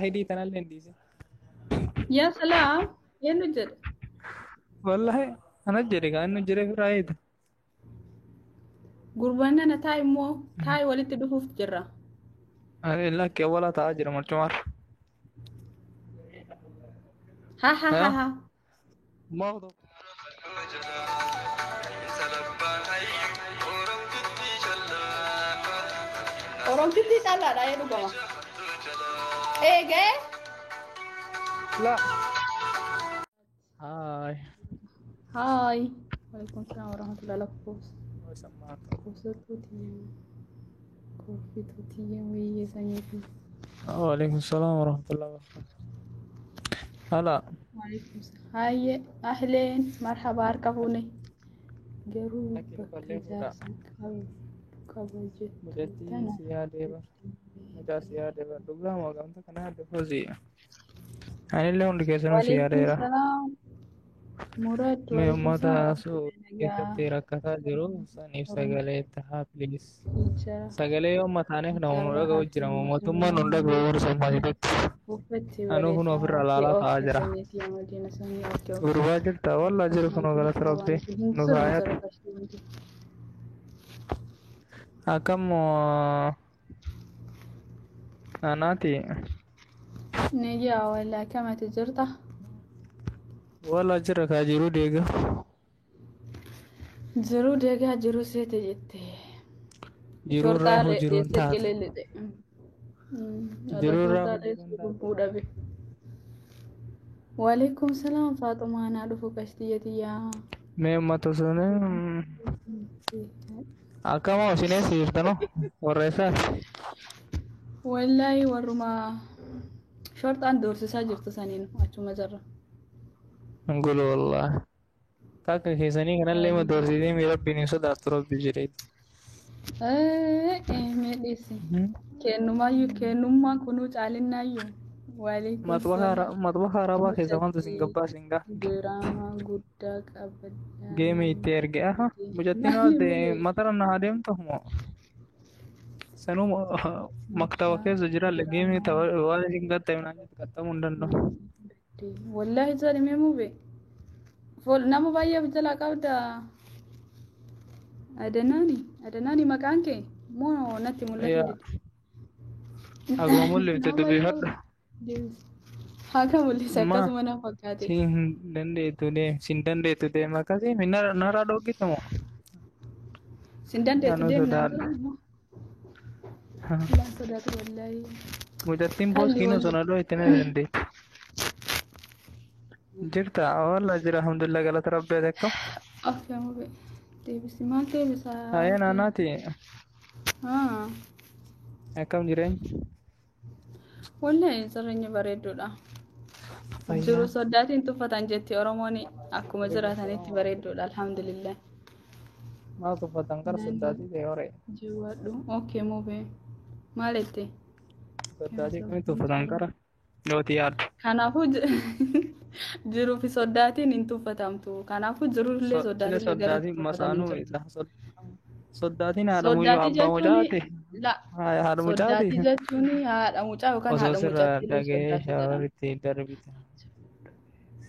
Hidii tanallee hin dhiisin. Yaa salaam, eenyu jedhe? Wallahi ana jedhe kaa inni jedhe firaa eeda. Gurbaan nana taa'i immoo taa'i walitti dhufuuf jirra. Lakki awwalaa taa'aa jira marcumaarra. Ha ha ha ha. Maal Oromtittii callaadha ee dhugama. Eegee. La. Haay. Haay. Waalaikum salaam warahmatullahi lakkoofsa. Lakkoofsatuuti. Koofituuti wayyee sanyiifi. Waalaikum salaam warahmatullahi wabarakatuh. Hala. Waalaikum salaam. Hayyee ahleen marhaba harka fuune. Garuu Lakki bakka ballee fuudha. ijaarsa qaba jettu Mucattii tana. si yaadee bar. Mucaa si yaadee bar. Dhugaa moo gamta kana yaadde fozi. Anillee hundi keessanuu si Waalaikum yaadeera. salaam. Murad Mee waalaikum uummata salaam. suudii Nagaa. keessatti rakkataa jiru saniif sagalee tahaa please. Teacher. Sagalee yoo mataaneef nama nu Jaarraa dhaga'u jira moo mootummaan nu dhaga'u warra Somaaliidhaatti. Uffatti Anuu kun ofirra laalaa ta'aa jira. sanyii madiina sanyii okay okay. Gurbaa jirta wallaa jiru kun galata rabbi Hin nu jiru faayatu. jira kashti. Akkam anaati Niyyaa wallaa kamati jirta? wallaa jira kaa jiru deega. Jiruu deegaa jiruu seete jette. Jiruurraa Shorxaa hojiruun dheessee taate. qilillite. Jiruurraa Shorxaa hojiruun dheessee taate. lubbuu dhabe. Waalaikum salaam Faaxumaa naa dhufu kashtiyya tiyyaa. Mee uummata sun akkama isinee siirtano warra isaati. Wallaahi warruma shorxaan doorsisaa jirtu saniin achuma jirra. Ngulu wallaahi. Takka keessanii kanallee ma doorsiisee mi rabbiin hin sodaattu rabbi jedheetti. Mee dhiisi. Kennumaayyuu kennummaan kunuu caalinnaayyuu. Waalaikum salaam. Maxbaha arabaa keessa maaltu isin gabbaa isin gaa. Diraamaa guddaa qabadhaa. Geemii itti erge aha mucattiin walte matara na adeemtu moo sanuu maktaba keessa jiraalle geemii tapha waan isin gatta minaan jettu qaxxamuu hin danda'u. Wallaahi jedhame mube. Nama baay'ee of jalaa qabda. Adanaani Adanaani maqaan kee moo natti mul'atu Yaa dide. Akkuma mul'ifte Nama baay'ee dubbifadhu. deebisa. Haa kan mul'ise Ma akkasuma na fakkaate. siin dandeettu deem siin dandeettu deem akkasii narraa dhoggite moo Sin dandeettu anuu deemnaan sodaadha. jedhan moo? Laan sodaatu wallaahi. Mucattiin Kalli pooskiin osoo walli. na dhooyte na dandeetti. Jirta wallaa jira alhamdulillah galata rabbi ati akkam. Okay mube. Deebisi maal deebisaa? Haayee naanaati Haa. akkam jireenya. Wallaahi jireenya bareedduudha. Jiru Fayyaa. soddaatiin tuffatan jetti Oromoon akkuma jiraatanitti bareedduudha alhamdulillah. Maal tuffatan gara soddaatii ta'e horee. Jawaadhu. Okay mube. Maal jette? Soddaatii kamitti tuffatan gara yooti yaaddu. Kanaafuu jiruu fi soddaatiin hin tuffatamtu. Kanaafuu jirullee Sile soddaatillee gara soddaatiin tuffatan hin masaanuu jirtu. Soddaatiin haadha mucaa Soddaatii abbaa jechuun mucaati. la Haadha mucaati. soddaatii jechuun haadha mucaa yookaan Osoo haadha sirraa mucattiillee dhaga'ee soddaatii jedhama. shaawaritti darbite.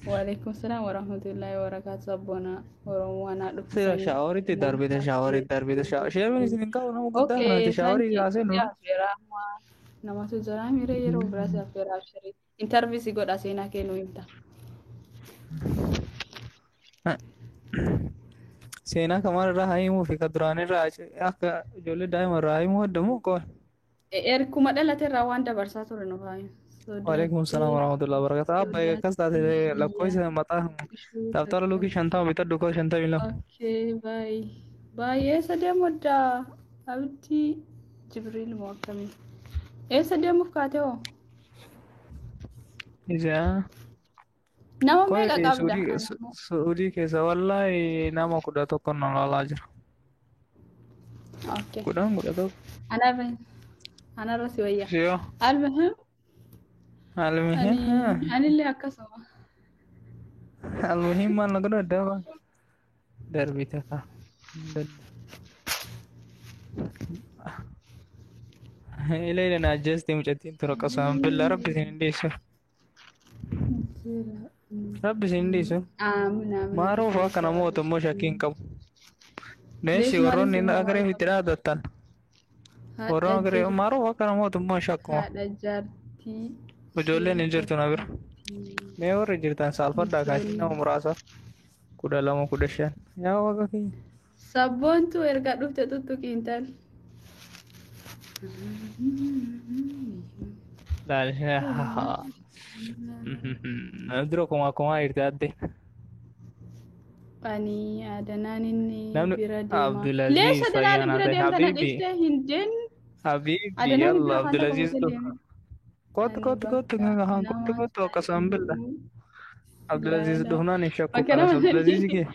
Waalaikum salaam warahmatullahi wabarakatuh. Sabboona Oromoo anaa Sira dhufu shaawaritti darbite shaawaritti darbite sheemin isin hin qabu nama guddaa Okay, kanatti shaawarii sanyi kaasee si nu. affeeraa amma namatu jira miira yeroo biraa si affeeraa abshirii. Interview si godha seenaa kee nu himta. Seenaa kamaan irraa haa himuu fi ka duraan irraa akka ijoollee daa'ima irraa haa himuu addamu qofa. Erkuma dhalate irraa waan dabarsaa ture nu faayu. Waalaikum salaam Sodaatee warahmatullahi wabarakatuh. Abba akkas taate sodaatee lakkoofsa mataa ishuu dabtara takka. luukii 50 bitadhu koo 52. Okay, bye. Bye. Eessa deemu addaa? Abdii Jibriil moo akkamii? Eessa deemuuf kaate hoo? Isa Nama qoy meeqa qabda? Suudii Kanaafuu. Suudii keessa wallaahi nama 11 na laalaa jira. Okay. 10 11. Anarra anarra si wayya. Siyoo. Almuhim Almuhim. ani anillee akkasuma. Almuhim maal na godhu adda darbite kaa. Ila ila na ajjeesti mucattiin tura qasaan billaa rabbi isin hin dhiisu. Jira. Rabbi isin hin dhiisu. Aamin aamin. Maaruu fa'aa kana mootummaa shakkii hin qabu. Meessi Leesh maaliif warroonni si agaree maal itti qaba? dhaadattan. Haadha Warroon agaree jira. maaruu fa'aa kana mootummaa shakkuma. Haadha jaartii Ijoolleen ishee hin jirtu na bira. fakkaatti. Mee warri jirtan saalfadhaa kaasii nama muraasa. 12 15. Yaa waaqa kiyya. Sabboontu erga dhufte tuttuqi intal. Laal. Dura kumaa kumaa jirti adde. Ani adanaan inni Namni bira deema. Abdulaziz Leesha adanaan Fayyaanaa bira ta'e deemta na Habibi. dhiifte hin jenne. Habibi Adanaan yalla bira faanta Abdulaziz qabatee dhufa. deema. Kootu Ani kootu kootu bakka kootu nama kootu akkasuma billa. sadii Abdulaziz laala. dhufnaan hin shakku Bakka kanas nama Abdulaziz sadii. kee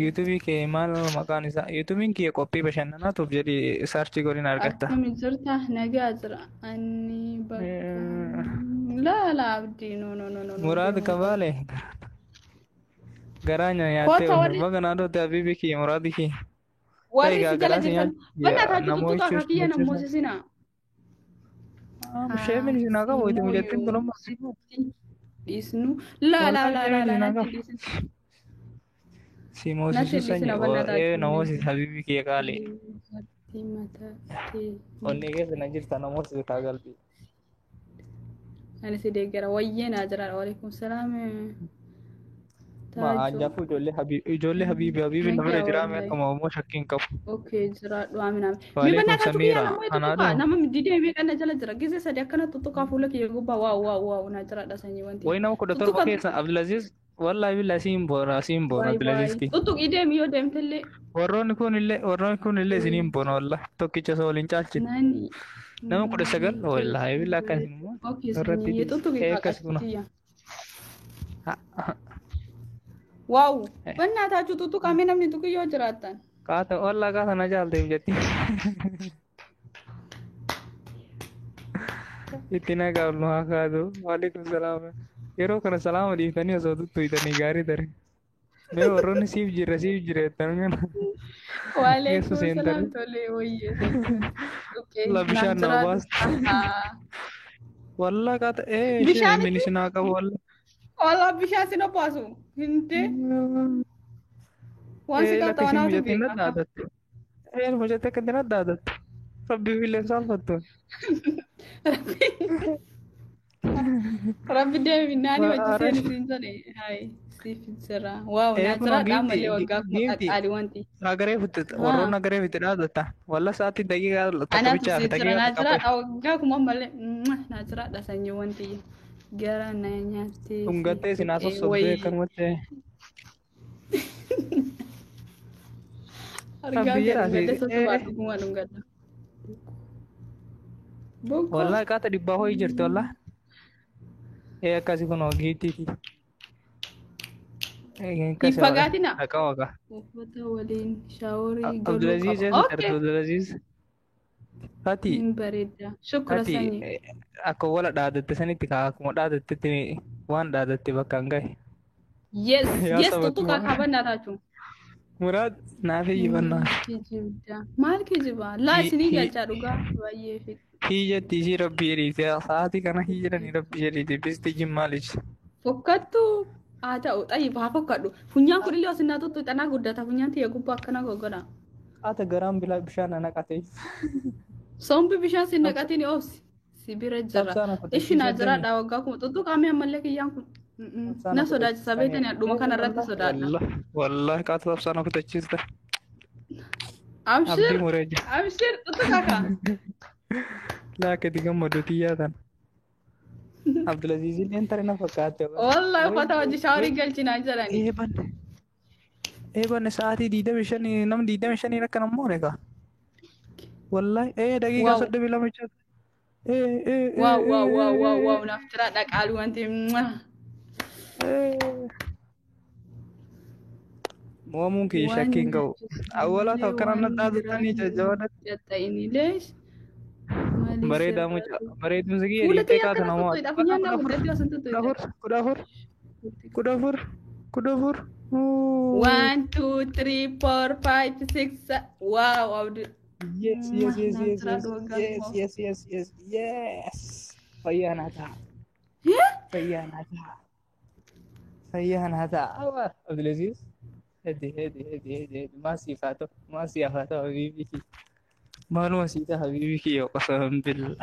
yuutuubii kee maal maqaan isaa yuutuubiin kee qophii bashannanaatuuf jedhi saarchii godhin argatta. Akkami jirta? Nagaa jira. Ani bakka laala abdii no no no no no Muraad deemuu qabu. kabaale garaa nyaattee Koota warri baga naadoote habibi kee muraadi kee. warri Egaa si jala garaa si jirtan banna nyaachuu taatu tuttuqaa namoota kakiyya nammoosisina. Sheemin isin haa qabu itti mijattiin Simooyuu kun amma sitti dhiisnu laa laa wallahi laa sheemin laa laa isin haa natti qabu. dhiisin Si natti moosisuu dhiisina sanyi banna ee taatu namoota habibi kee qaali. Jaartii mataa tee Onnee keessa na jirta namoota kaa galbii. Ani si deeggara wayyee naa jira waalaikum salaam Ma taaju anjaafuu ijoollee habiibi ijoollee habiibi habiibi na bira nagaa jiraame wallahi akkuma immoo shakkii hin qabu. Okay jiraadhu aamin aamin. Mee Waalaikum bannaa taatu kiyyaa Samiira namoota anaa tuttuqaa dhufu. nama didee meeqa na jala jira gizee sadi akkana tuttuqaa fuula kiyya gubbaa waaw waaw waaw naa jiraadha sanyii wanti Wayi nama 17 tuttuqa keessa Abdulaziz wallahi billahi siin boona siin boona baay Abdulaziz baay kee. tuttuqii deemi yoo deemtellee. Warroonni kun illee isiniin boona wallahi tokkicha isa waliin caalchine. Nani Nama 19 maali wallahi keessa billahi akkas bareedu. immoo Okay irratti sanyii dhiisi. tuttuqii Ee akkas kuna. kaaqattiyya. Waaw bannaa taachuu tuttuqaa mee namni tuqii yoo jiraattan. Qaata wallahi qaata na jaalteef jetti. Itti nagaa nu haa kaatu. Waalaikum salaam. Yeroo kana salaama dhiiftanii osoo tuttuqxanii gaarii tare. Mee warroonni siif jira jettan kana keessa Waalaikum salaam seentanii tolee wayyee sanyii tuqee la naaf bishaan nama jiraadhu. baasta. Wallah qaata ee ishee Bishaanitti mini naa qabu wallah. walaa bishaan sin obbaasu hindee waan si Ee lakka isheen qaxxaanaatu mucattiin beeka. naddaadatte. Ee mucattii akkatti naddaadatte. Rabbi illee saalfattuun. Rabbi deemi naani hojii Arash. seeni siin jedhe hayi siif jira. Waaw Ee naa kunoo jiraadha giifti ammallee waggaa kuma giifti qaqqaali wanti. agaree fitte Haa warroonni agaree fitte dhaadatta. Wallah sa'aatii daqiiqaa takka anaatu bichaa fi siif jira daqiiqaa naa takka qofa. jiraadha waggaa kuma ammallee naa jiraadha sanyii wanti gara na nyaattee si Dhungattee isin haa tuqee sossobdee wayii akkanumatti. argaa Rabbi kee jedhaa dhungadhe si sossobaa ee dhuguma dhungadha. Bokkoo. wallahi qaata dhibbaa ho'i jirti wallah. Ee akkasi kunoo giiftiiti. Hin Akkasi fagaatina. dhaqa waqa. Uffata waliin shaaworii galuu Abdulaziz qaba. eessa jirti Okay. Abdulaziz? Fati Hin bareeda. Shukra Fati sanyii. akka wala dhaadatte sanitti kaa akkuma dhaadattetti waan dhaadatte bakka hin gahe. Yes, Yaa yes saba tuttuqaa tuma. kaabannaa taatu. Muraad naaf iyyifannaa. Kijibda. Maal kijiba? Laa isinii galchaa dhugaa baay'ee fedha. Hiyyatti ishii rabbi jedhiiti. Sa'aatii kana hiyyadhanii rabbi jedhiiti. Bisti jimmaalichi. Fokkattu haa ta'u xayyib haa fokkadhu. Funyaan kun illee osinaa tuttu xanaa guddata. Funyaan tiyya gubbaa akkana goggoda. Qaata garaan bilaa bishaan na naqate. Sombi bishaan si naqatiin oofsi. Si bira jira. Sabsaan Ishi naa kutachiisa jiraadha waggaa kuma tuttuqaa mee ammallee kiyyaan kun. Sabsaan Na sodaachisa kutachiisanii. beektani dhuma kana irratti sodaadha. Wallah wallah qaata sabsaan kutachiista. Abshir Abdii muree jira. abshir tuttuqaa kaa. Laa akkati gammadu xiyyaa tana. Abdulaziz illee tare na fakkaatte. Wallahi uffata hojii shaaworii galchinaa jedhani. Eebanne eebanne sa'aatii 25 namni 25 akkana moone kaa. Wallahi ee daqiiqaa Waaw 32 jechuudha. Ee ee ee waaw ee waaw waaw waaw ee waaw naaf jiraadha qaalii wanti. ee. Moomuun kiyya Waan shakkii hin qabu. nyaachisu Awwalaa malee ta'u akkana waan na biraa dhaadattanii hin jajjabaadha. qaxxa'inilee maali Bareedaa sirra mucaa bareedumsi kiyya Fuula dhiiftee tiyya kaatu akkana namoota. tuttuqidha. Bakka Funyaan kudha naa afur guddatti osoo kudha afur tuttuqidha. kudha afur kudha afur kudha afur. Uu. 1, 2, 3, 4, 5, 6. Wow, Abdul. Yes, yes, yes, Naaf yes, yes, jiraadhu waggaa yes, kumaaf. yes, yes, yes, yes. Fayyaa naa ta'a. Fayyaa naa ta'a. Fayyaa naa ta'a. Awa, Abdulaziz. Hedi, hedi, hedi, hedi, hedi. Maal siif haa ta'u? Maal siif haa ta'u, habiibii kiyya? Maaluma sii ta'a, habiibii kiyya, qasaman billah.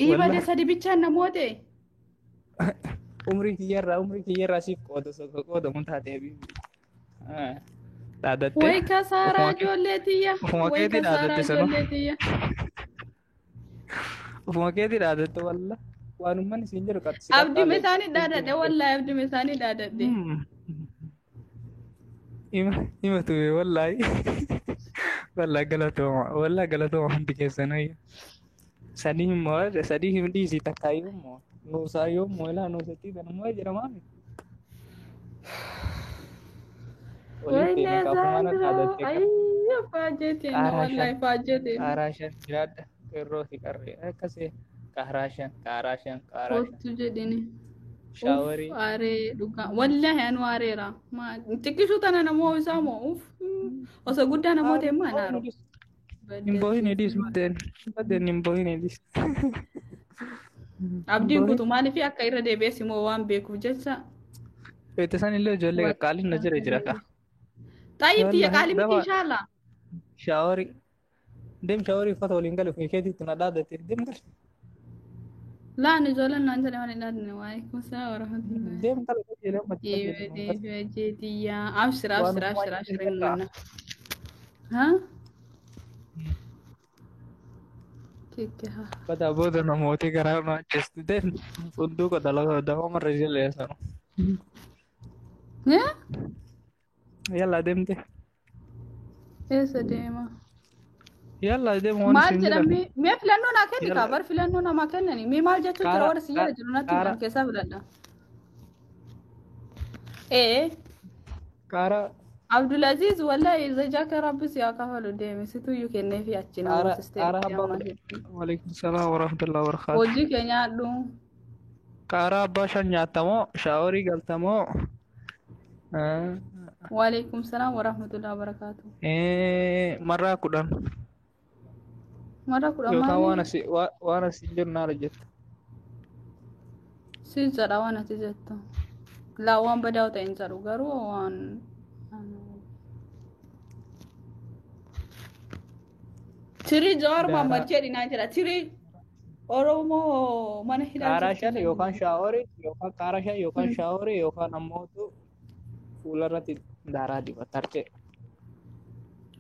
Ii Wallah. bade sadi bichaan namoota. Umrii kiyyarraa siif qooda osoo qoodamu taate habiibii. Dhaadattee Way kasaaraa ofuma kee ijoollee tiyya. ofuma Way keetii kasaaraa dhaadatte sanuu. ijoollee tiyya. Ofuma keetii dhaadatte wallah. Waan uummanni siin jedhu si Abdima qaxxaalee isaanii sitti dhaadadhe himate. wallaahi abdima isaanii dhaadadhe. Ima ima tume wallahi. Wallahi galatooma. Wallahi galatooma hundi keessanuu. Sadii immoo sadii hin dhiisi takkaa yoommoo. Nuusaa yoommoo ilaa nuusatti tanummaa jedhamaami. Olii Wayne teene kaafumaan Zaandra. dhaadattee qara. Ayyo faajjee teenna Qaaraa wallaahi shan faajjee teenna. qaaraa shan jiraadha. Qeerroo fi qarree akkasii qaaraa shan qaaraa shan qaaraa shan. Kottu jedhini. Uff Shaaworii. aaree dhugaa. Wallaahi anu aareera. Xiqqishuu tana namoo isaa moo uff osoo guddaa namoota Aaru himaa hin naaru. dhiis. Hin boohin dhiis Baddeetti. maddeen. Maddeen hin boohin dhiis. Hin Abdiin boohin. kutu maaliif akka irra deebi'es immoo waan beekuuf jecha Beekte san illee ijoollee qaqqaaliin na jira jira ka. Xayyib tiyya Wallahi qaalii miti dafa inshaalla. shaaworii. Deem shaaworii uffata waliin gali ofii keetiitti na dhaadatte. Deem gali. Laan ijoolleen naan jedhe malee dhaadne waalaikum salaam warahmatullahi. Deem gali qajeelee ummatti qajeelee nuun gali. Deebi'ee tiyya abshir Waan abshir ufumaa abshir jettee abshir hin hin gattaa. manna. Ha? Kikki haa. Badaa booda namooti garaa nu ajjeestu. Deem sunduuqa dalagaa dawaa marra jala sanu. Eh? Yalla deemte. Eessa deema? Yalla deem waan Maal isin jedhan. jedhamee mee filannoo naa kenni kaa Yalla bar filannoo namaa kennani mee maal jechuu jira qaaraa warra si jala jiru natti qaaraa himan keessaa filadha. Ee qaaraa Abdulaziz wallahi zajaaka rabbi si haa kafalu deeme situyyuu kenneefi achi qaaraa namoota qaaraa isteetti abbaa amma kudha. hedduu. Waalaikum salaam warahmatullahi wabarakatuh. Hojii kee nyaadhu. Qaaraa abbaa shan nyaatamoo shaaworii galtamoo Waalaikum salaam warahmatullahi wabarakaatu. Marraa 10 Mara 10 yookaan waan maali? asii waan asiin jiru naala jetta. Si jedha waan ati jettu. Laa waan badaa ta'e hin jedhu garuu waan Tirii Jawaar Mohammad Daaraa jedhi naa jira. Tirii Oromoo mana hidhaa qaaraa jirtu shan yookaan jedhi. shaaworii yookaan qaaraa shan yookaan shaaworii yookaan ammootu fuularratti daaraa dibata harcee.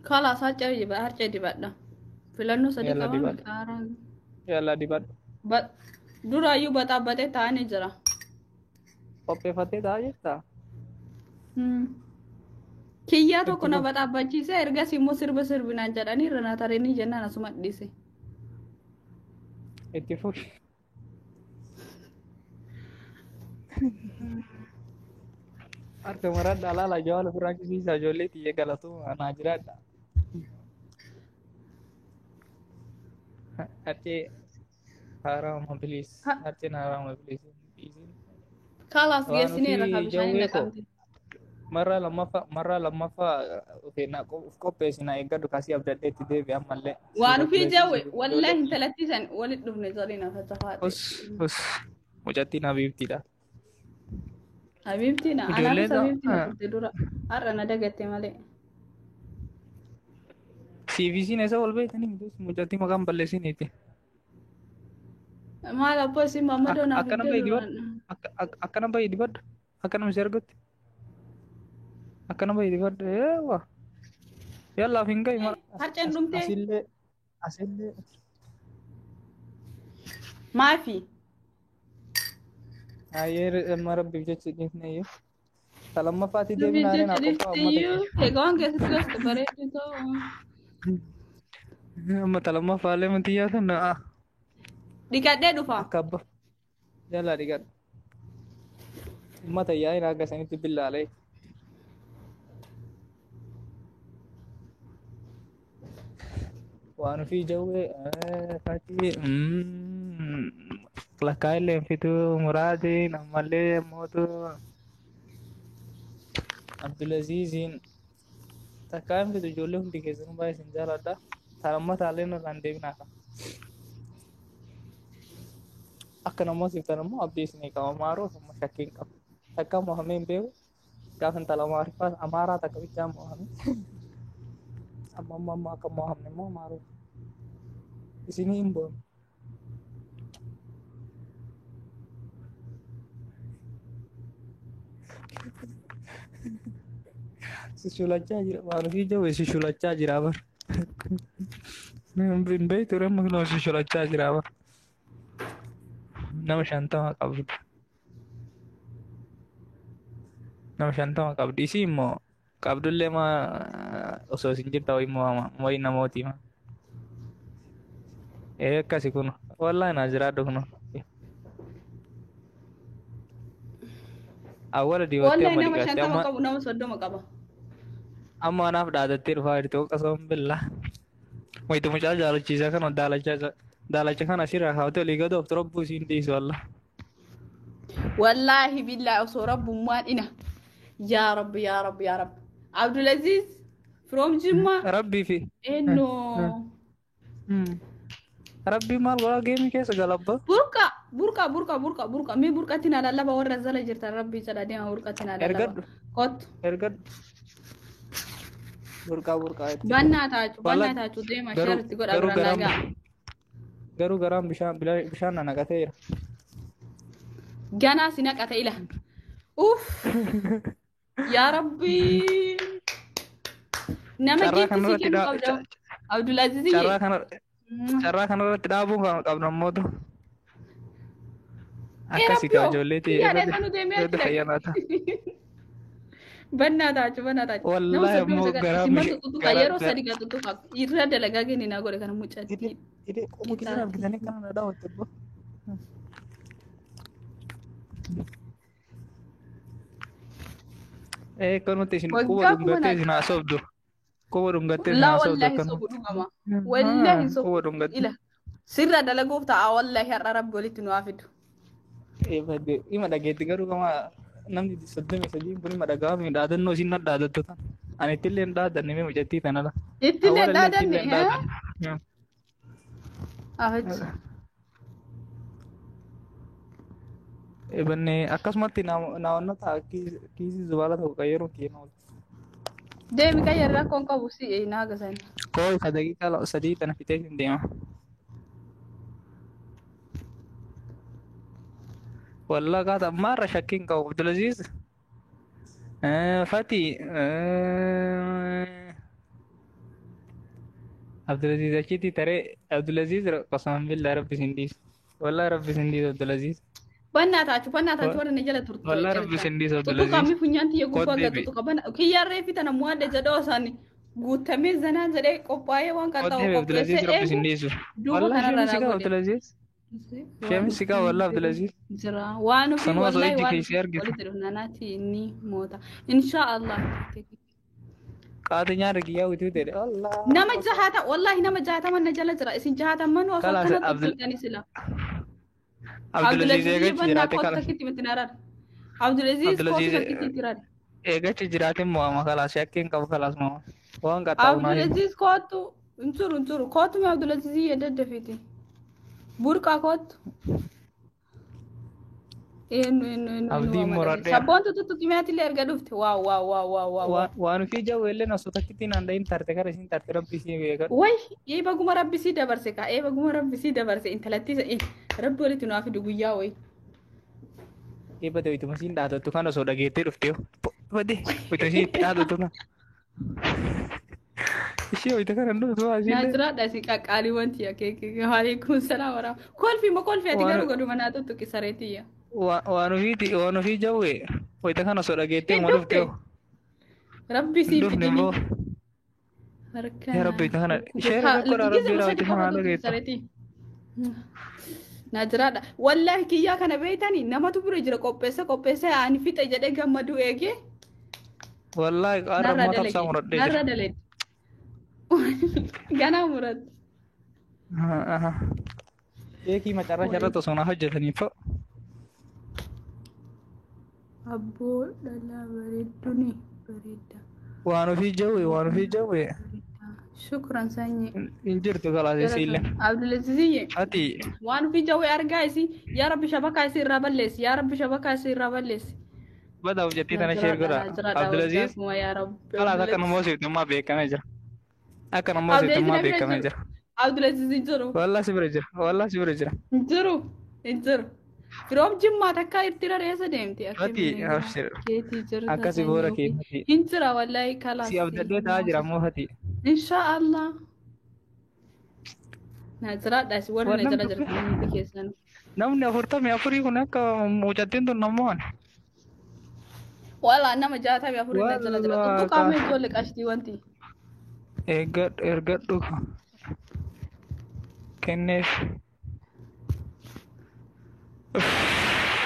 Kalaas harcee dibadha. Filannoo sadii Yalla qabame dibadhu. kaaraan. Yalla dibadhu. Duraayyuu baxaabbatee taa'anii jira. Qopheeffattee taa'aa jirtaa? Kiyyaa tokko Itti na fufi. baxaabbachiise ergasii immoo sirba sirbinaan jedhanii irra na tareenii jennaan asuma dhiise. Itti fufi. Harka maradhaa laala jawaala ofirraa chisiisaa ijoollee xiyya galatu naa jiraadha. Harcee haaraama bilis. Harceen haaraama bilis. Kalaas Waan geessineerra ofii ka bishaaniin jawwee koo naqamte. marraa lammaffaa of qopheessi na eeggadhu kasii abdadhee itti deebi ammallee. Waan ofii jawwe Ijoollee wallahi intalattii san walitti dhufne jedhanii na facafaate. Us us mucattiin habiibtiidha. Habiibtiin Ijoollee anaanis habiibtiin turte dura har'a na dagatte malee. CVC'n eessa wal beektanii mucattii maqaan balleessiniiti. Maal abboo isin mammadoo naaf Akkana fiddee bahi dibadhu. duraan. Akkana bahi dibadhu. Akkana si argutti. Akkana bahi dibadhu. Eewwa. Yalla of hin gahi mara. Harceen dhumtee Asillee asillee. maafi? Ayyee amma rabbiif jecha dhiifne iyyuu. Ta lammaffaatti Rabbiif deebinaa jecha naa qophaa'a uummata dhiifte iyyuu kiyya. egaa waan keessatti gosti bareedu ta'u. Amma ta lammaffaallee mantiyyaa tun Dhiqadhee dhufa. akka abba. Jala dhiqadhu. Uummata yaa'in akka isanitti billaalee. Waan ofii jawwee fakkii lakkaa'illee hin fituu muraatiin ammallee mootu Abdulaziziin Takkaa hin fidu ijoollee hundi keessanuu baay'ee isin jaaladha. Talamma taallee irraan deebinaa ka. Akka namoota siiftan immoo abdii isinii qaba. Maaroo amma shakkii hin qabu. Takka mo'amee hin beeku. Gaafa intala Amaariffaa Amaaraa takka bichaa mo'ame. Amma amma amma akka mo'amne immoo maaroo. Isinii hin boonu. Shushulachaa jira. Waan ofii jawwe shushulachaa jira bar. Hin beektu remma kunoo shushulachaa jira bar. Nama 50 qabdi. Nama 50 qabdi. Isii immoo qabdullee maa osoo isin jirta wayii mo'ama wayii namooti ma. Ee akkasi kun wallahi naa jiraadhu kun. Awwala dibattee Wallahi amma nama dhiqatte 50 amma qabu nama 30 qaba. Amma anaaf dhaadattee dhufaa jirti qasoo billaa. Wayitu mucaa jaalachiisaa kana daalacha daalacha kana asirraa kaawwatee olii gad ooftu rabbuu isiin dhiisu wallah. Wallaahi billaahi osoo rabbummaan ina. Yaa Rabbi yaa Rabbi yaa Rabbi. Abdulaziz from Jimma. Rabbii fi Eenyu. Rabbii maal godhaa geemii keessa galabba. Burqa burqa burqa burqa burqa mee burqatti naa lallaba warra zala jirtan rabbii jedha deema burqatti naa lallaba. Ergadhu. Kottu. Ergadhu. Burqaa burqaa itti. Bannaa taachuu Wallah bannaa taachuu deema garuu sheeritti godha garuu biraan naa garaan ga'a. Garuu garaan bishaan bishaan na naqateera. Ganaa si naqate ila. Uff yaa rabbii. Nama Carraa giifti si kanarratti kennu qabda. Abdulaziz carraa kana carraa kanarratti dhaabuun kan qabnu ammootu. Akkasii kaa ijoollee ta'e Kiyyaadha sanu deemee achi irratti fayyadaata. Bannaa taachuu bannaa taachuu. Nama Wallaahi 39 ammoo garaa isin martu tuttuqa yeroo sadi gaa tuttuqa irra dalagaa kenni naa godhe kana mucattii. Idee qoma keessan argitanii kana na daawwatte abbo. Ee akkanumatti isin quba Waggaa kuma dhungattee isin naa haasofdu. Quba dhungattee isin Laa haasofdu wallaahi akkanumatti. sobu dhugama. Wallaahi hin sobu. Quba dhungatte. Ila sirra dalaguuf ta'a wallaahi har'a rabbi walitti nu haa fidu. Ima dhageetti garuu kama namni 33 kun ima dhaga'ame dhaadannoo isin na dhaadattu tan. Ani ittillee hin dhaadanne mee mucattii tana la. Ittillee Awwaala illee dhaadanne ittillee hin dhaadanne. Afachi. Ebanne akkasumatti naawwannota kiisii zubaala tokko qayyaruun kiyya oolu. Deemi qayyar rakkoon qabu si naa gasan. Koo isa daqiiqaa 3 tana fixee hin deema. Wallah kaata ammaarra shakkiin qabu Abdulaziz. Fati Abdulaziz achitti taree Abdulaziz qasaman billaa rabbi sin dhiisu. Wallah rabbi sin dhiisu Abdulaziz. Bannaa taachuu bannaa taachuu warra na jala turtu Wallah rabbi jirtan. sin dhiisu Tuttuqa Abdulaziz. mi funyaan tiyya gubbaa Kod gaa deebi. tuttuqa bana kiyyaan reefi tana mu'adde jedhoo isaanii guutamee zanaa jedhee qophaa'ee waan Kod qaxxaawu deebi Abdulaziz qopheessee rabbi sin eegu dhiisu. duuba Wallah kanarra sheemsi naa qaba godhe. Abdulaziz. Waan Sheemsi qaba wallah Abdulaziz. jira waan ofii Sanuma osoo wallahi ijji waan keessee ofii argitu. walitti dhufna naati ni moota insha Allah. Qaati nyaata kiyyaa utuu ta'e. Allah. Nama jahaata wallahi nama jahaataman na jala jira isin jahaataman osoo Kalaas akkana Abdul tuttuqxanii sila. Abdulaziz Abdulaziz eegachi bannaa jiraate kootu kala. takkitti miti naraar. Abdulaziz kootu Abdulaziz takkitti itti raar. eegachi jiraate mo'ama kalaas shakkiin qabu kalaas mo'ama. Waan qaxxaamu naa himu. Abdulaziz kootu hin turu hin turu kootu mee Abdulaziz daddafiti. Burqaa kootu. Eenyu eenyu eenyu eenyu Abdiin waama dhabe. muradheera. Sabboontu tuttuqi meetillee erga dhufte waaw waaw waaw waaw waaw waaw. Waan ofii jawwe illee osoo takkitti naan dhahin tarte kara isin tarte rabbi isii beekadhu. Way eeba guma rabbi sii dabarse kaa eeba guma rabbi sii dabarse intalattii rabbi walitti nu haa fidu guyyaa wayi. Eebba ta'e ituma isiin dhaadattu kan osoo dhageettee dhuftee badde ituma isiin itti dhaadattu kan. Ishee wayita kana hin dhuftu Naa asiillee. jiraadha si qaqqaalii wanti akeekee waalaikum salaam waraam. Kolfi ma kolfi ati Waan garuu godhuma naa tuttuqi sareetiyya. Waan ofiiti waan ofii jawwe wayita kana osoo dhageettee Hin uma dhufte dhuftee. rabbi Hin sii dhufne fidini. immoo. Harka Yaa naa rabbi wayita kana dhukkube. ishee rakkoodha Gizima rabbi sadi wayita qofa kana tuttuqi dhageettu. sareetii. Naa jiraadha. Wallaahi kiyyaa kana beeytanii namatu bira jira qopheessa qopheessa ani fixe jedhee gammaduu eegee Wallaahi qaarra narra immoo tabsaa dalage muradhee narra jira. dalage. Ganaa muradhe. Beekii macarraa irratti osoo naa hojjetanii fa'u. Abboo dhalaa bareedduuni bareedda. Waan ofii jawwe, waan ofii jawwe. Shukran sanyii. Hin jirtu kalaas isiillee. Abdulaziziyye. Ati Waan ofii jawwee argaa isii, yaa Rabbi shabakaa isii irraa balleessi, yaa Rabbi shabakaa isii irraa balleessi. Badaaf jettii tana share godha. Abdulaziz yaa Rabbi. Kalaas akka nama hoosiftummaa beekamee jira. Akka nama hoosiftummaa beekamee jira. Abdulaziz hin jiru. Wallah si bira jira. Wallah si bira jira. Hin jiru. Hin jiru. Firoom Jimmaa takka itti rareessa deemti. Ati abshir. Keetii jirta. Akkasi boora keetii. Hin jira wallahi kalaas. Si abdadhee ta'aa jira ammoo fati. Insha Allah. Na jiraadha si warri na jala jirtan hundi keessan. Namni 44 kun akka mucattiin tun namoon. Wala nama 64 na jala jira. Tuttu qaama ijoollee qashtii wanti. Eeggadhu ergadhu kenneef.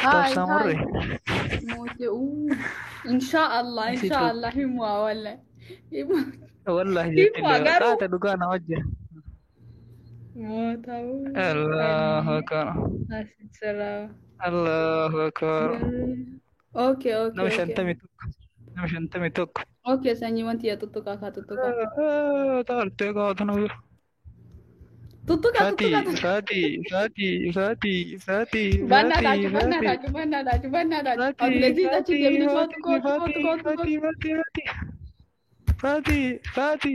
Haay haay. Mootii uu. Insha Allah insha Allah himaa wallahi. Wallahi jetti qaata dhugaa na wajjin. Moota uu. Allahu akbar. Asirraa. Allahu akbar. Okay okay. Nama 51. Nama 51. Okay sanyii wanti yaa tuttuqaa kaa tuttuqaa. Taartee qaata na bira. Tuttuqa Fati tuttuqa. Fati Fati Fati Fati Bannaa daachu bannaa daachu bannaa daachu bannaa daachu. Abdulaziz achi deemni kootu kootu kootu kootu Fati kootu. Fati Fati Fati Fati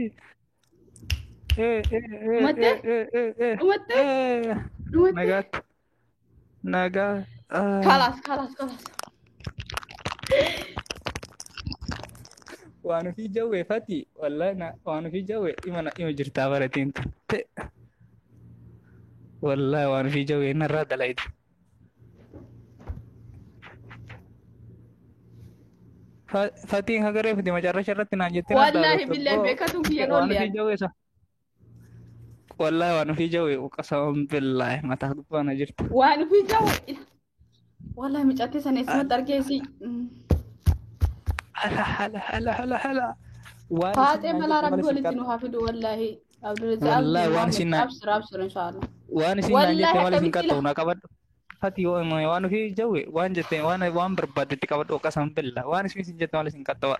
Eh eh eh Dhumattee? eh eh eh Dhumattee? eh Dhumattee? Nagaatti nagaa. Kalaas kalaas kalaas. Waan ofii jawwee Fati wallahi waan ofii jawwee ima ima jirtaa baratiin ta'e. Wallahi waan ofii jawwee narraa dalayte. Fatiin hagaree fiti macarrasha irratti naan jettee na Wallahi billahi beekatu kiyya Waan ofii noollee. jawwee isa. Wallahi waan ofii jawwee qasaman billahi mataa gubbaa na jirta. Waan ofii jawwee. Wallahi mucattii sana eessumatti argeesi. Hala hala hala hala hala. Waan Faaxee malaa rabbi walitti nu haa fidu wallahi. Abdulaziz Wallahi waan isin naan abshir abshir inshallah. waan isin naan jette Wallahi maal isin akkamitti qaxxa'u na qabadhu. Fati waan ofii jawwe waan jette waan barbaaddetti qabadhu qasaman billahi waan isin jette maal isin qaxxa'u.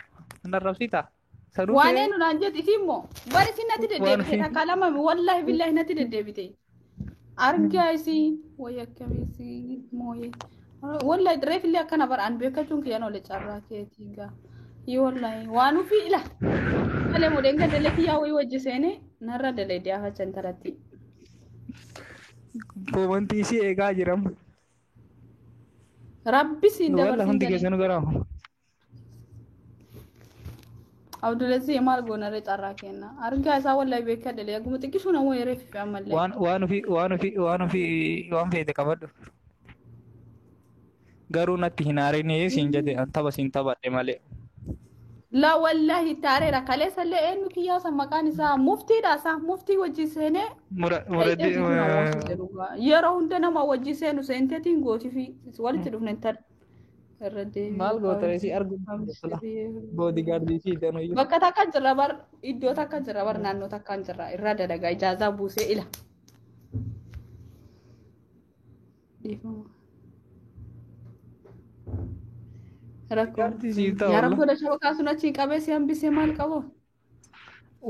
Nan rabsitaa. Saduu Waan kee eenyu naan jette isin immoo bari isin natti deddeebite takka lama wallahi billahi natti deddeebite. Argaa isii wayi akkamii isii mooyee. Wallahi reefillee akkana baraan beekachuun kiyyaan oole carraa keetii gaa. Yi wallahi waan ofii ila. Malee mudeen gaddalee kiyyaa wayii wajji seenee narra dalee diyaafacha intalatti. Koomantii isii eegaa jiram. Rabbi siin Walla dabarsin hundi jedhe. keessanuu garaa. Abdulaziz maal goonarree carraa kenna. Argaa isaa wallahi beekaa dalee aguma xiqqisuu namoo yeree ammallee. Waan waan ofii waan ofii waan ofii waan feete qabadhu. Garuu natti hin aarinii siin jedhe tapha siin taphadhe malee. La wallahi taareera kaleessallee eenyu kiyyaa san maqaan isaa muftiidha isaa muftii wajjin seenee Mura muraddi yeroo hunda nama wajjin seenu seenteetiin gootii fi walitti dhufne intal irra deebi'uu maal goota isii argu boodigaardii fi danuyyuu. Bakka takka jira bar iddoo takka jira bar naannoo takka jira irra dalagaa ijaazaa buusee ila. Dhiifama. Rakkoo. Boodigaardii siif ta'a Yaa wallah. rabbi shabakaa sun achiin qabee si hambisee maal qabu?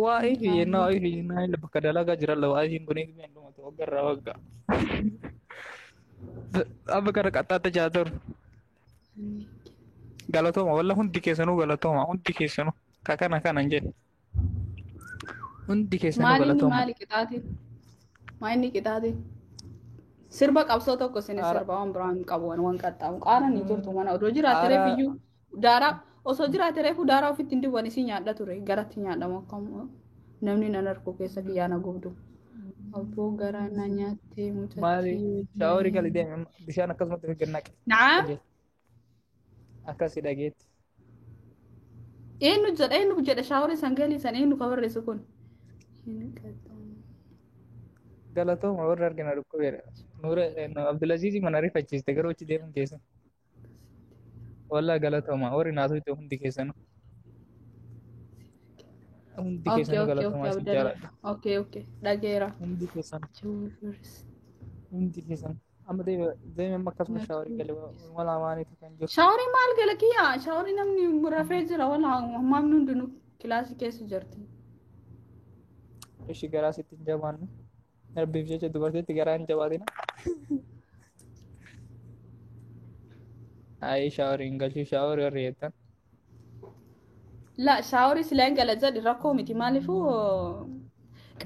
Waa'ee fi yennaa waa'ee fi yennaa inni bakka dalagaa jira la waa'ee hin kunii hin dhumatu waggarraa waggaa. Abba kana qaxxaatta jaatoru. Galatooma walla hundi keessanuu galatooma hundi keessanuu ka kana kana hin jedhe. Hundi keessanuu Maali inni galatooma. maali qixaatiin? Maali inni qixaatiin? Sirba qabsoo tokko isin Aara sirba waan biraan qabu waan qaxxaamu qaaraan hin jirtu mana odoo jiraate reef aara iyyuu daaraa osoo jiraate reefu daaraa ofitti hin diban isii nyaadha ture garatti nyaadhamu akkam namni nan arku keessa kiyyaa na gubdu. Abboo garaa na nyaattee maali mucattii shaaworii gali deemi bishaan akkasumatti fi gannaqe. Naam. Qajeel akkasi dhageetti. Eenyu jedha eenyu jedha shaaworii san galii san eenyu ka barreessu kun? Hin qaxxaamu. Galatooma warra argina dhukkubeera. Nuura Abdulaziz mana rifachiiste garuu achi deemuun keessan. Wallaa galatooma warri naasuutti hundi keessanuu. Hundi Okay keessanuu okay okay galatooma isin Abdallah. jaaladha. Okay okay dhageera. Hundi keessanuu Jawwaris. hundi keessanuu. Amma deeme deeme amma akkasuma shaaworii gali wala maaniitu kan jiru. Shaaworii maal gala kiyya? Shaaworii namni rafee jira wala maamni hundinuu. Kilaasii keessa jirti. Ishii garaa sitti hin jabaannu. Rabbiif jecha dubartiitti garaa hin jabaatina. Ayi shaaworii hin galchuu shaaworii warri jettan. La shaaworii silaa hin gala jedhi rakkoo miti maaliifuu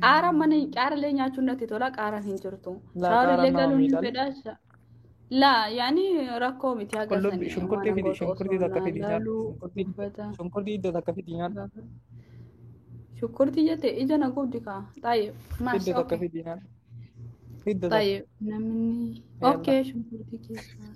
qaara mana qaarallee nyaachuun natti tola qaaraan hin jirtu. Laa Shaaworillee qaaraan nama galuun hin miidhal. fedha. La yaani rakkoo miti haga Qullubbii sanii shunkurtii waan fidi godhu shunkurtii osoo takka naa fidi nyaadhu. laaluu Shunkurtii uffata shunkurtii iddoo takka fidi nyaadhu. gaafa. Shunkurtii jette ija na gubdi kaa. Taayee maas Iddoo takka okay. fidi nyaadhu. Iddoo takka. Taayee namni Yalla. okay shunkurtii keessaa.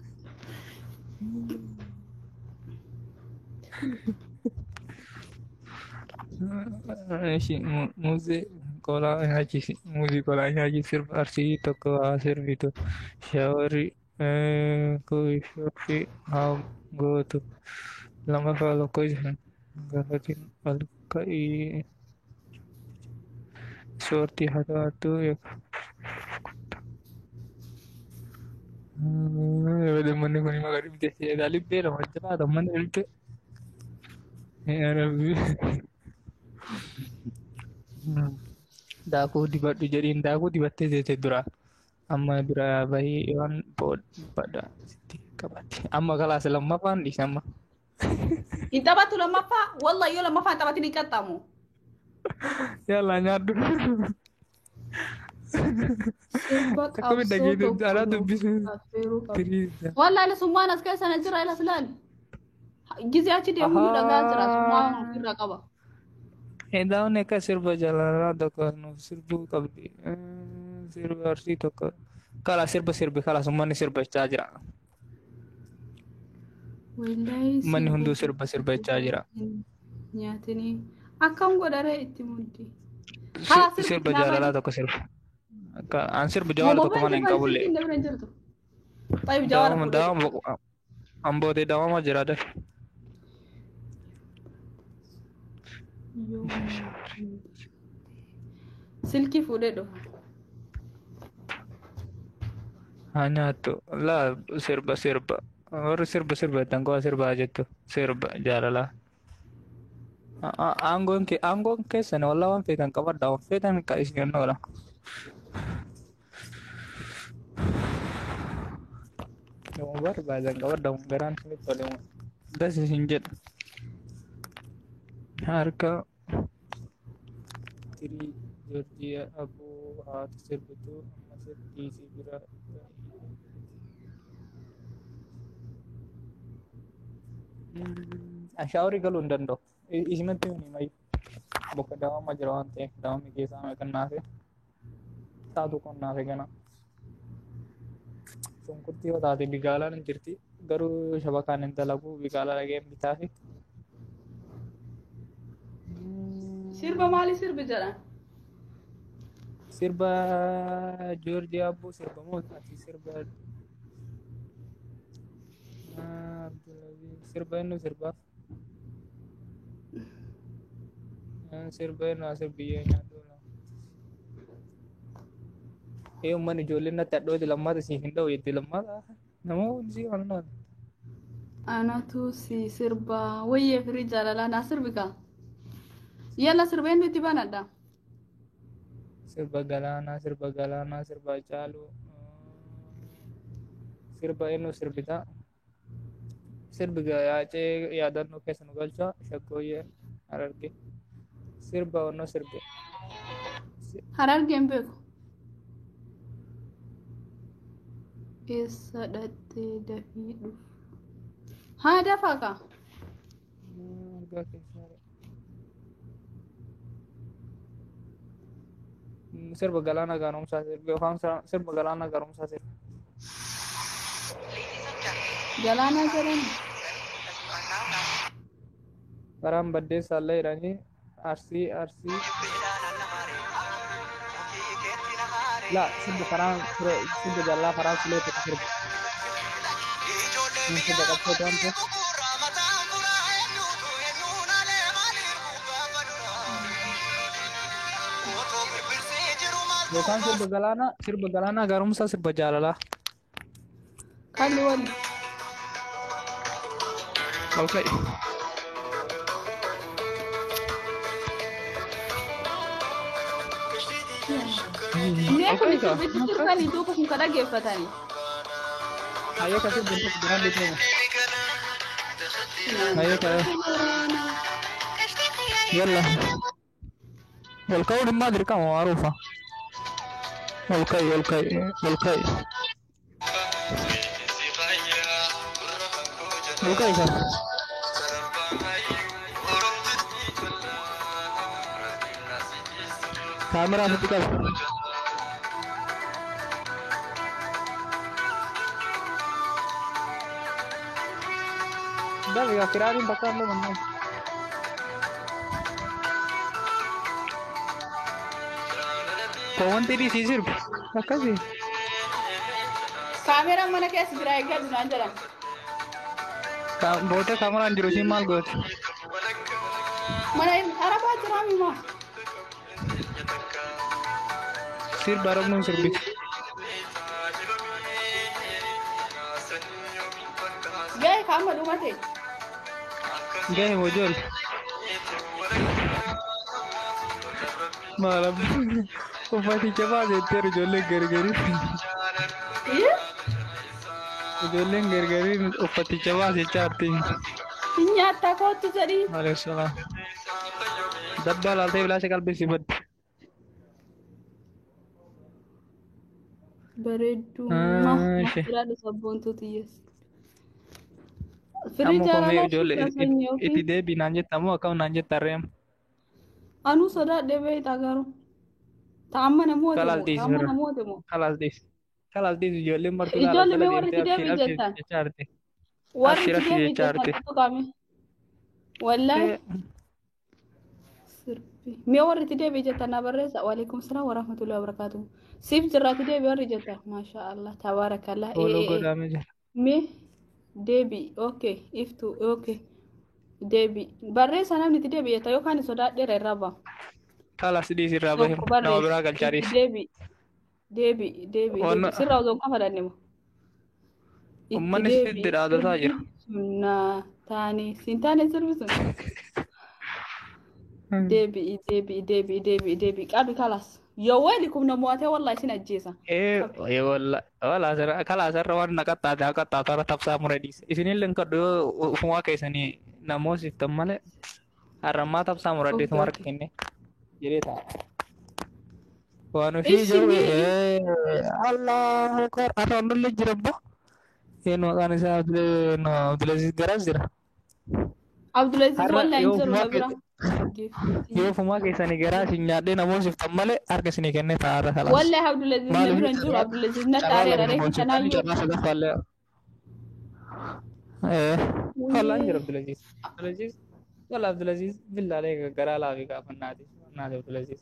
Ishi muuzii qolaa nyaachisi. Muuzii qolaa nyaachisi sirba arsii tokko haa sirbitu. Shaaworii kuushoofi haa gootu. Lammaffaa lakkoofsa gaafatiin ol ka'ii ispoortii haa taatu. Manni kun maqaa dhibdee libbee lama jiraata manni libbee. Yaa Rabbi. Daakuu dibadhu jedhiin daakuu dibattee teete dura. Amma dura bahii waan booda sitti qabatti. Amma kalaas lammaffaan dhiise amma. Hin taphattu lammaffaa wallahi yoo lammaffaa hin taphatin hin qaxxaamu. Yalla nyaadhu. Sirba Akkamitti qabsoo dhageettu tokko alaa nuuf dubbisu. affeeruu qabdi. Tiriisa. Wallahi ila summaan as keessa na jira ilas laali. Gizee achi deemuyyuu dhagaa jira summaan ofirraa qaba. Edaawwan akka sirba jaalalaa tokko nuuf sirbuu qabdi. Sirba arsii tokko. Kala sirba sirbi kalaas uummanni sirbachaa jira. Wallahi Uummanni sirba hunduu sirba sirbachaa jira. nyaatanii akkam godharee itti muddi. Haa sirbi Sirba kitaabaa jaalalaa tokko sirba. An sirba jawaala tokko Moobaayilii mana hin fa'aa qabullee. silkiin dabra hin jirtu. Xayyib jawaala Daawama fuudhee dhufa. daawama ambootee daawama jira dafe. Yoo silkii fuudhee dhufa. Haa nyaattu. Laa sirba sirba. Warri sirba sirba jettan koo sirbaa jettu. Sirba jaalalaa. Aangoon kee aangoon keessan wallaa waan feetan qabadha. Waan feetan ka isin oola. Nama barbaadan qabadha. Garaan isinitti tole. Das isin jedha. Harka tirii Joorjiyaa aboo haati sirbitu amma sirbiisii bira. Shaaworii galuu hin danda'u. Isimatti himi mayu. Bakka daawama jira waan ta'eef daawamni keessaa meeqa naafe. Taatu kun naafe gana. Shunkurtii yoo taate bigaalaan hin jirti. Garuu shabakaan hin dalagu bigaalaa dhageen bitaafi. Sirba maali sirbi jedhan? Sirba Joorjiyaa abbuu sirba moo ati sirba Abdulaziz sirba inni sirbaaf sirba inni asir biyyee nyaadhu. Ee uummanni ijoolleen natti hadhooti lammaata siif hin dha'u jetti lammaata namoonni si kan Anatu si sirba wayyee firii jaalalaa naa sirbi kaa. Yalla sirbeen nuti banadha. Sirba galaanaa sirba galaanaa sirba caaluu sirba eenyu sirbita sirbi yaacee yaadannoo keessa nu galcha shaggooyyee hararge sirba onnoo sirbe. Harargeen beeku. Eessa dhattee dafii dhufu? Haa dafaa kaa. Argaa keessaa sirba galaanaa gaaromsaa sirbi yookaan sirba galaanaa gaaromsaa sirbi. Galaanaa jedhan. Karaan baddeessaa illee jedhanii arsii arsii. Laa sirba karaan sirba jallaa karaa filee tokko sirba. Sirba qabsoo ta'an ta'e. Yookaan sirba galaanaa gaaromsaa sirba jaalalaa. Kalli wali. Ol ka'i. Mee Ol kun ka'i kaa. sirbitti sirbanii duuba kun ka dhaggeeffatanii. Hayyee ka sirbi tokko biraan deema. Hayyee ka. Yalla. Ol ka'uun immoo dirqama maaruufa. Ol ka'i ol ka'i ol ka'i. Ol ka'i kaa. Kaameraa ofitti qabi. Dafi kaa firaariin bakka illee manneen. Koowwanti dhiisii sirbi. Akkasii. Kaameraan mana keessa jira eeggadhu naan jedhan. Booda kaameraan jiru isiin maal goote? Mana arabaa jiraa mimaa. Sirba arabnuun sirbiti. Ga'e kaama dhumate. Gahe mojool. Maal uffaticha baasetteeru ijoolleen gargarii. Ijoolleen gargariin uffaticha baasechaa jirti. Nyaata kootu jedhii. Maaleykum salaam. Dabbaa laaltee bilaasha qalbii si badde. Bareeddummaa Ishee. jiraadhu sabboontuu xiyyees. Firii Amma komee jaalalaa ijoollee shiftaa sanyii itti ofii. deebii naan jetta moo akkam naan jetta reem. Anuu sodaadhee beektaa garuu. Ta'amma namoota Kalaas moo dhiisi ta'amma firra. namoota moo. Kalaas dhiisi. Kalaas dhiisi ijoolleen martuu laala Ijoollee jala mee warri deemtee itti abshir deebi abshir jettan. jechaa jirti. Warri Abshir itti abshir deebi jechaa jettan jirti. tuttuqame. Wallaahi. Sirbi. Mee warri itti deebi jettan na barreessa. Waalaikum salaam warahmatullahi wabarakatuh. Siif jirra itti deebi warri jettan. Maasha Allah tabaarakallah. Ee Fooloo ee ee. godhamee jira. Mee deebi. Okay. Iftu. Okay. Deebi. Barreessa namni itti deebi jetta yookaan sodaadheera irraa ba'a. Kalaas dhiisi irraa bahe Tokko nama barreessi. biraa galchaa Itti dhiisi. deebi. Deebi. Deebi. Waan Deebi. Sirraa osoo hin kafalanne moo? Itti uummanni deebi. sitti dhaadataa Sirbi jira. sun naa taane. Siin taane sirbi sun. Deebi'i deebi'i deebi'i deebi'i deebi'i qabi kalas. Yoo wali kumna mo'atee wallahi isin ajjeesa. Ee Qabi. walla kalaas irra waan na qaxxaate haa qaxxaatu irra tabsaa mure dhiise. Isinillee hin kadhu yoo ufumaa keessanii namoosiftan malee har'ammaa tabsaa muradheetuma Okay harka okay. kenne jedhee ta'a. Waan ofii Ishi jiru mee Allahu akbar har'a onnollee jira abbo. Een maqaan isaa Abdulaziz Garaas jira. Abdulaziz Har'a wallahi hin yoo jiru ufumaa na bira. yoo Giftii. ufumaa keessanii garaa isin nyaadhee namoosiftan malee harka isinii kennee ta'a har'a kalaas. Wallahi Abdulaziz na Maaliif bira hin jiru Abdulaziz na carraa xaareera lama reefu namoosiftanii tanaayyuu. carraa sadaffaallee. Wallaan jira Wee. Abdulaziz. Abdulaziz walla Abdulaziz billaalee garaa laafii gaafannaati. Naati Abdulaziz.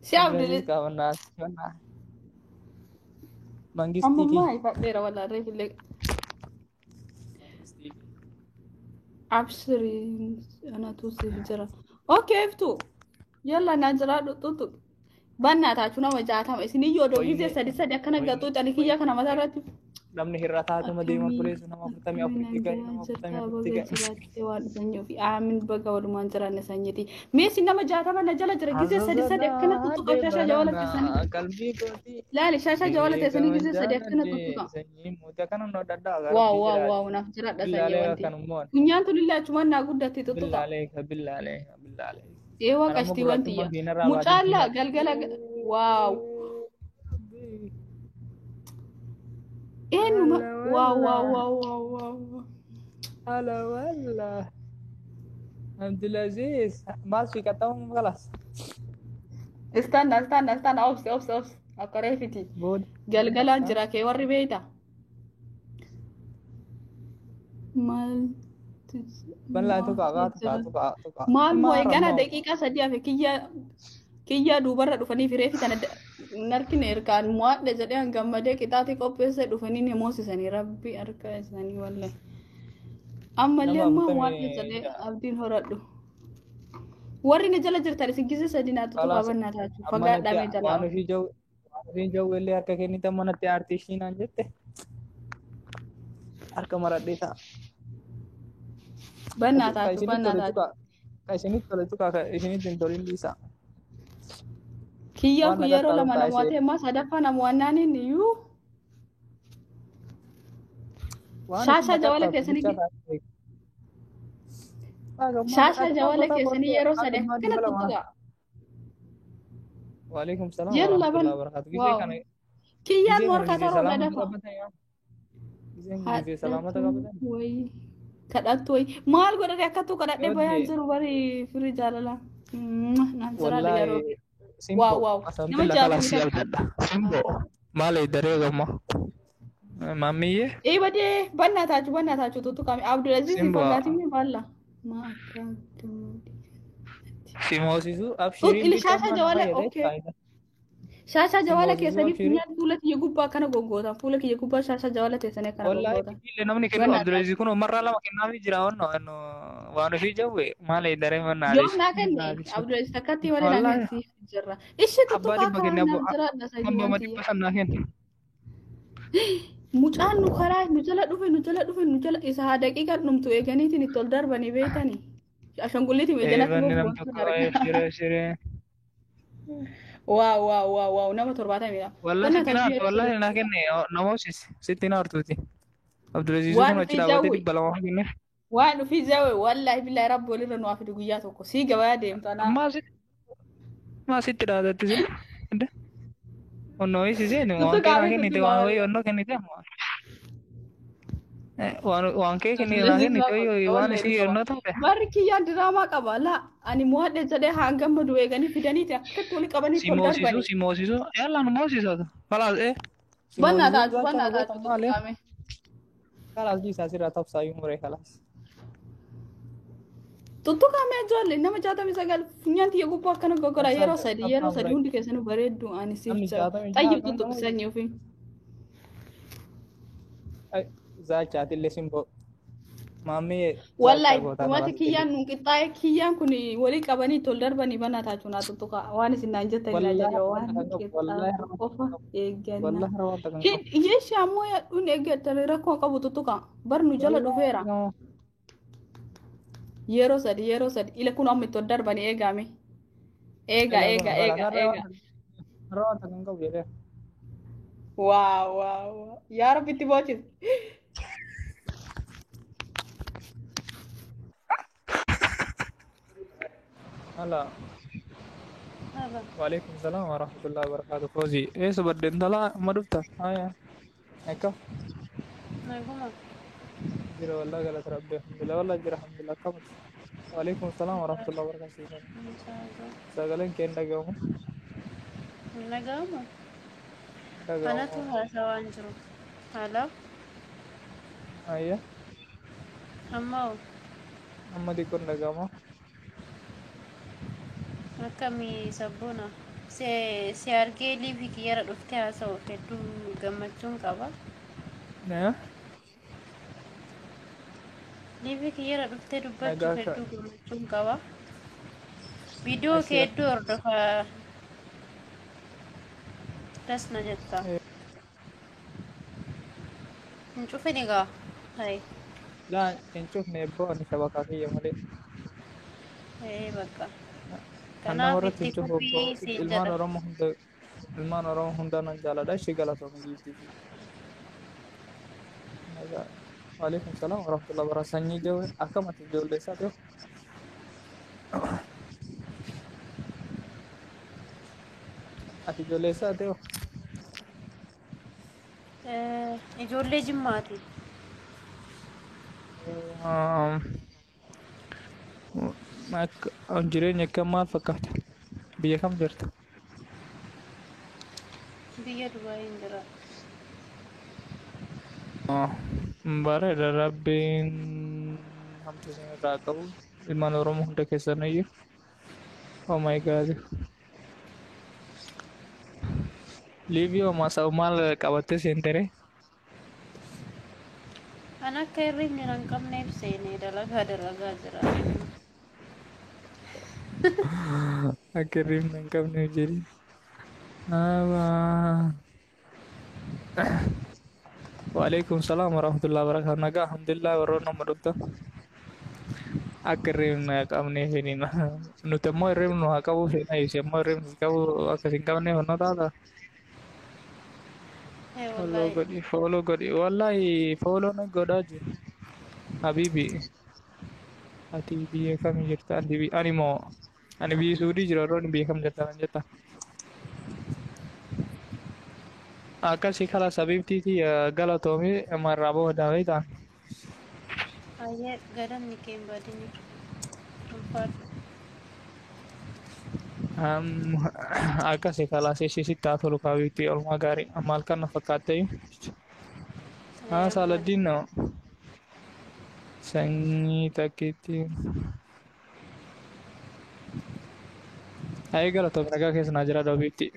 Si Abdulaziz Abdulaziz gaafannaati. amma Mangistii kii. maa ifadheera wallahi reefu illee. Mangistii kii. Abshiriin anatu siif jira. Okay iftu. Yalla naa jiraadhu xuxu. Bannaa taachuu nama 60 isin iyyuu odoo Wayne gisee sadi sadi akkana wayne gaxuuxani kiyya kana mataa irratti. Namni hir'ataa taatuma deema Akkamii ture nama afurtamii akkamii afuritti ga'e nagaa nama afurtamii jirtaa afuritti baga ga'e. jiraattee waan sanyii ofii aamin baga walumaan jiraanne sanyiiti. Mee isin nama 60 na jala jira gisee sadi sadi akkana tuttuqa shaashaa jawala teessanii. Asoosadhaa qalbii kootii Laali shaashaa jawala teessanii gisee sadi akkana beekaman tuttuqa. jaaladhe sanyii mootii akkana nu adda addaa Waaw rabbii waaw jedhaati. waaw naaf jiraadha sanyii Billaalee wanti. akkanummaan Funyaan tulillee achumaan naa guddatti tuttuqa. billaalee billaalee billaalee. Eewwa Kanammoo qashtii wanti gurraachummaa iyya. diinarraa baatee Mucaallaa diinaa. galgala waaw. Eenyuma Ala waaw waaw walla waaw waaw waaw. ala walla. Abdulaziz maal si qaxxamu kalas. Istaanda istaanda istaanda obsi obsi obsi akka reefiti. Booda. Galgalaan jira kee warri beeyta. Maaltu Bal'aa tuqaa maaltu tuqaa jira? tuqaa tuqaa. Maal Amma moo'e gana har'ammoo daqiiqaa 3 hafe kiyya kiyya duubarra dhufanii fi reefi tana narkine ergaan mo'adhe jedhee hangammadee qixaatii qopheessee dhufanii ni moosisanii rabbi harka isaanii wallahi. Ammallee nama ammaa mo'adhe afurtamii jedhee ja'a. Abdiin horadhu. Warri na jala jirtan isin gisee sadi naa tuttuqaa Kalaas bannaa taachuu amma fagaadhaa natti mee jalaa. waan ofii jawu waan ofii jawu illee harka kennite amma natti aartii naan jette harka maradhee ta'a. Bannaa Ka taachuu isinitti bannaa tole taachuu. tuqaa ka isinitti tole tuqaa ka isinitti hin tolin dhiisaa. Kiyyaan Waan kun na yeroo qaxxaaru lama taa'ee namoota ammaa sadaffaa namoonnaan inni iyyuu waan isin shaashaa na jawala qaxxaartu keessanii bichaa taa'ee. shaashaa jawala keessanii yeroo sadi akkana tuttuqa. Waalaikum salaam Yalla warahmatullahi ban wabarakatuh. Gisee waaw kana kiyyaan gisee kana morka gisee taroo salaamata dadafa. qabatan yaa. Giseen gisee salaamata Hadhatu qabatan. wayii kadhattu wayii maal godhate akkattuu kadhadhee bayaan Yoodde jiru bari firii jaalala. Naan jiraadha yeroo wallahi waaw simbo waaw nama asamtilla jaatamii kalas takka. yalkadha. Simbo maal daree gamma. Maammiyyee Eebadee bannaa taachuu bannaa taachuu tuttuqame Abdulaziz simbo fagaatimee baalla. Maa akka gammadi. si moosisu Tut abshiriin ili bichaa shaashaa maal jawala fayyada okay. faayidaa. Shaashaa Si jawala moosisu keessanii abshirii. funyaan fuula kiyya gubbaa akkana goggootan fuula kiyya gubbaa shaashaa jawala teessanii akkana Wallahi goggootan. illee namni kennu Bannaa Abdulaziz taachuu. kun marraa lama kennaafii jira wanno waan ofii jawwe maal daree mannaa Yoom naa kenne Abdulaziz takkatti malee naa Wallahi kenne siif jirra. Ishee abbaa tuttuqaa dhibba kenne kaa naaf jiraadha abbaa sanyiiwwan dhibba tiyya. san naa kenne. Mucaan nu karaa nu jala dhufe nu jala dhufe nu jala isa haa daqiiqaan dhumtu eeganiitiin itti ol darbanii beektanii. Ashanguliitiin jalatti Eebanni nam goggoon tokko argaa. shiree shiree. Waaw waaw waaw waaw nama torbaatamidha. Wallahi Bannaa sitti taachuu naartu yeroo wallahi sadi naa tuttuqa. kenne namootsis sitti naartuuti. Abdulaziz Waan kun achi ofii dhaabatee jawwe 200 kenne. waan ofii jawwe wallaahi billaahi rabbi walirra nu haa fidu guyyaa tokko sii gabayaa deemtu anaa. Maa sitti dhaadatti sila. Onnoo isiseen waan kee naa Tuttuqaame kennite tuttuqaa waan malee. wayii onnoo kennite waan kee kennite naa Abdulaziz kennite waa wayii qabda waan wallahi isii dhugama. onnoo taate. Barri kiyyaan diraamaa qaba laa ani mo'adhe jedhee haan gammadu eeganii fidaniiti akkatti wali qabanii Si ol moosisu darbani. si moosisu yalla nu moosisatu. Kalaas si Bannaa moosisu taatu gaachaa bannaa nu taatu gootan maali? tuttuqaame. Kalaas dhiisaa sirraa tabsaayyuu muree kalaas. Tuttuqaame ijoollee nama 69 funyaan tiyya gubbaa akkana goggora Tabsaa yeroo sadi yeroo tabsaa sadi muree. hundi keessanuu bareeddu ani siif Namni jira. 66 Xayyib kan tuttuqi nama sanyii ofii. Zaachaati illee simboo. Maammii zaachaa Wallahi gootaa dhumati kalaas kiyyaan nuun qixxaa'e kiyyaan kun walii qabanii tol darbanii bannaa taachuu naa tuttuqa waan isin naan jettanii naa Wallahi jedhe wanta waan kan qabu wallahi qixxaatu qofa eegganna. wallahi wanta kan qabu. Yeeshi ammoo yaadhuun eeggatanii rakkoo qabu tuttuqa bar nu jala Wallahi dhufeera gama yeroo sadi yeroo sadi ila kun amma itti ol darbanii eegame eega ilaa kun eega kalaas eega harree eega wanta harree wanta kan qabu jedhee. Waaw waaw waaw yaa rabbi itti boocise. Hala Hala. waalaikum salaam warahmatullahi wabarakatuh. Fawzi eessa badde intala amma dhufta? Haya akkam Naguma. jira wallahi galata rabbi alhamdulillah wallahi jira alhamdulillah akkamati. Waalaikum salaam warahmatullahi wabarakatuh. Sagaleen kee hin dhagahamu. Nagama. Dhagahamu. Anatu haasawaan jiru. Hala. Ayya Amma hoo amma xiqqoo hin dhagahama. akkamii sabboona? Si argee liifii kiyyara dhuftee haasa'uuf hedduu gammachuun qaba. Eh? Liifii kiyyara dhuftee Nagaa dubbachuuf akka hedduu gammachuun qaba. Viidiyoo kee Ashira. hedduu hordofaa das na jetta. Hin cufin egaa. Hai. Laa hin cufne ebboo ani shabakaa kiyya malee. Ee bakka. Kan nama Kanaaf irratti itti hin cufu fufii obbo siin ilmaan jedha. Oromoo hunda ilmaan Oromoo hundaa nan jaaladha. Ishee galatoomii giiftii. Nagaa. Waalaikum salaam warahmatullahi wabarakatuh. Sanyii jawwe akkamati ijoollee isaa ta'u. Ati ijoollee isaa ta'u. Ijoollee Jimmaati. Akka jireenya akkam maal fakkaata? Biyya kam jirta? Biyya Dubaayin jira. Bareeda rabbiin hamtu isin irraa qabu. Ilmaan Oromoo hunda keessaniyyuu. Oh my God. Liivii homaa sa'u maal qabattee seentere? An akka hirribni nan qabneef seenee dalagaa dalagaa jira. Akka hirribni hin qabneef jedhi. Waalaikum salaam warahmatullahi wabarakatuh. Nagaa alhamdulillah warroon nama dhuftan. Akka hirribni haa qabneef fedhina. Nuti ammoo hirribni nu haa qabu fedhina. Ishee ammoo hirribni si qabu akka si hin qabneef honnoo taata. Ee Follow wallahi. godhi, follow godhi. Wallahi follow na godhaa jiru. Habibi, ati biyya kamii jirta? Ani moo ani biyya Suudii jira yeroo ani biyya kam jirta kan jetta. Akkasii kalas habiibtiiti galatoomii marraa booda beektaa. Ayyee galanni kee hin badini. Ulfaadhu. Akkasii kalas ishee sitti haa tolu habiibtii olmaa gaarii amma halkan na fakkaattee. Ee Haa amma Saaladdiin no. Sanyii takkiitti. Ayee galatoomii nagaa keessa naa jira habiibtii.